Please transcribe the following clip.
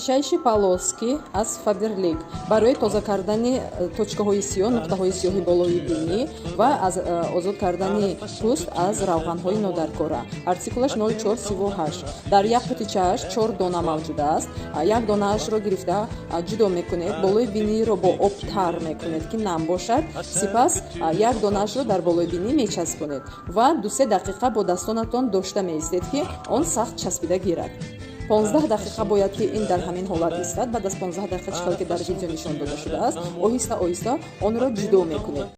Мягчайшие полоски аз Фаберлик барои тоза кардани точкаҳои сиёҳ, нуқтаҳои сиёҳи болои бинӣ ва аз озод кардани пӯст аз равғанҳои нодаркора. Артикулаш 0438. Дар як қутичааш чор дона мавҷуд аст. Як донаашро гирифта, ҷудо мекунед, болои биниро бо об тар мекунед, ки нам бошад. Сипас як донаашро дар болои бинӣ мечаспонед ва 2-3 дақиқа бо дастонатон дошта меистед, ки он сахт часпида гирад. 15 дақиқа бояд, ки ин дар ҳамин ҳолат истад. Баъд аз 15 дақиқа, чӣ хел ки дар видео нишон дода шудааст, оҳиста оҳиста онро ҷудо мекунед.